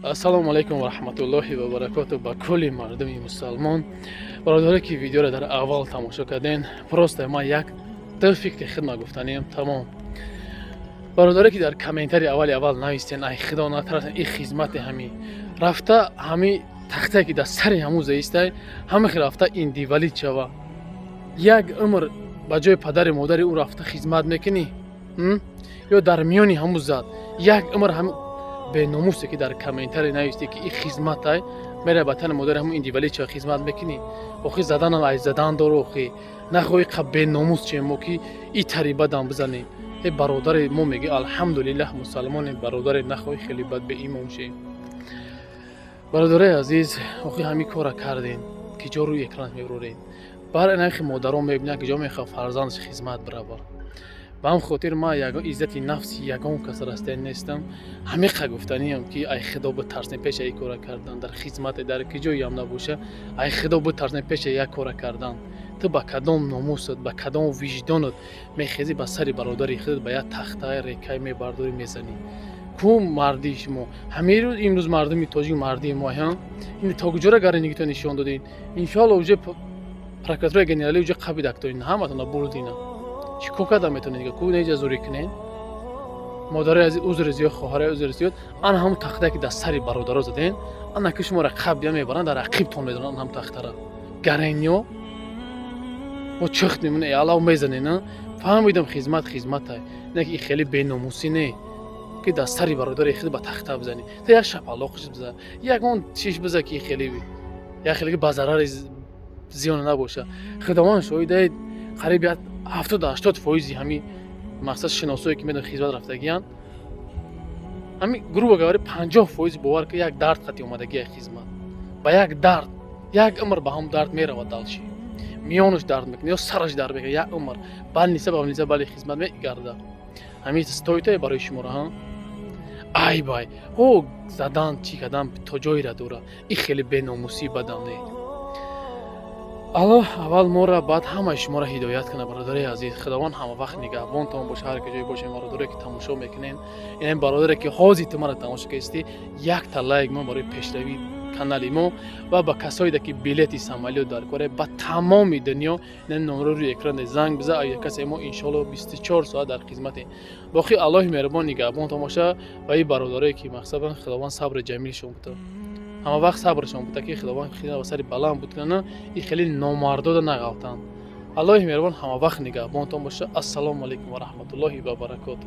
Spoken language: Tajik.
Ассалому алайкум ва раҳматуллоҳи ва баракоту ба кулли мардуми мусалмон. Бародаре, ки видеоро дар аввал тамошо карден, просто ман як ду фикри хидма гуфтаниям, тамом. Бародаре, ки дар комментарий аввали аввал навистен, ай худо натарсен, и хизмати ҳами рафта, ҳами тахтае, ки дар сари ҳамун заистай, ҳамихи рафта инвалид шава, як умр ба ҷои падари модари ӯ рафта хизмат мекунӣ, ё дар миёни ҳамун зад як умр ҳами беномусе, ки дар комментарий нависте, ки и хизматай, мера ба тани модари ҳамун инвалид шава, хизмат мекунӣ? Охи, заданам ай задан дору. Охи, нахоҳӣ қа беномус чем мо, ки и тари бадам бизанем. Э, бародари мо меги, алҳамдулиллаҳ, мусалмонем. Бародаре, нахоҳӣ хеле бад беимон шем. Бародарои азиз, охи, ҳамин кора кардем, ки ҷо рӯи экран мебурорем, бар инахи модарон мебинанд, ки ҷо мехоҳад фарзандаш хизмат бирава. Ба ҳам хотир ман ягон иззати нафси ягон кас растан нестам. Ҳамиқа гуфтаниям, ки ай худо битарсем пеша ин кора кардан. Дар хизмате, дар ки ҷоям набоша, ай худо битарсем пеша як кора кардан. Ту ба кадом номусат, ба кадом виҷдонат мехезӣ, ба сари бародари худат ба як тахтаи рекай мебардорӣ, мезанӣ? Ку мардии шумо? Ҳамин рӯз, имрӯз мардуми тоҷик мардии мо ҳа. Ин то куҷора гаранигито нишон додем? Иншоалло, уже прокуратураи генералӣ уже қабидактоин ҳаматона бурдина. Чӣ кор карда метавонед? Ку неҷа зӯрӣ кунед? Модарои азиз, узри зиёд, хоҳарои, узри зиёд. Ана ҳамун тахтае, ки дар сари бародаро заден, ана ки шуморо қабдия мебаранд, дар ақибтон медоранд ҳам тахтара. Гаренё мо чихт мемона, алав мезанен. Фаҳмидам, хизмат хизматай, не ки хеле беномусӣ не, ки дар сари бародари худ ба тахта бизанӣ. Та як шапалоқш биза, ягон чиш биза, ки хеле як хеле ба зарари зиён набоша. Худованд шоҳидаи, қариб як 70-80 фоизи ҳами мақсад шиносое, ки медон, хизмат рафтагиянд, ҳами, грубо говоря, 50 фоиз, бовар ки, як дард қати омадагия хизмат, ба як дард, як умр ба ҳам дард меравад. Дальше миёнаш дард мекунад ё сараш дард мекунад, як умр балниса ба балниса бали хизмат мегарда. Ҳамин стоитае барои шуморо ҳа, айбай ҳо задан, чӣ кардан то ҷойра дора. Ин хеле беномусӣ бадам не. Аллоҳ аввал моро, баъд ҳамаи шуморо ҳидоят кунад. Бародари азиз, Худованд ҳама вақт нигаҳбонтон боша, ҳар ки ҷое бошем. Бародаре, ки тамошо мекунем, ин бародаре, ки ҳозир ту мара тамошо кардистӣ, якта лайк мон барои пешравии канали мо ва ба касоеда, ки билети самолёт дар коре ба тамоми дунё, ин номро рӯи экране занг биза. Агар касе, мо иншоалло 24 соат дар хизматем. Боқӣ Аллоҳи меҳрубон нигаҳбонтон боша. Ва ин бародарое, ки мақсадан, Худованд сабри ҷамилшон буда, ҳама вақт сабршон буда, ки Худованд ба сари баланд буд кунана, ин хеле номардода нағалтанд. Аллоҳи меҳрубон ҳама вақт нигаҳбонтон боша. Ассалому алайкум ва раҳматуллоҳи ва баракоту.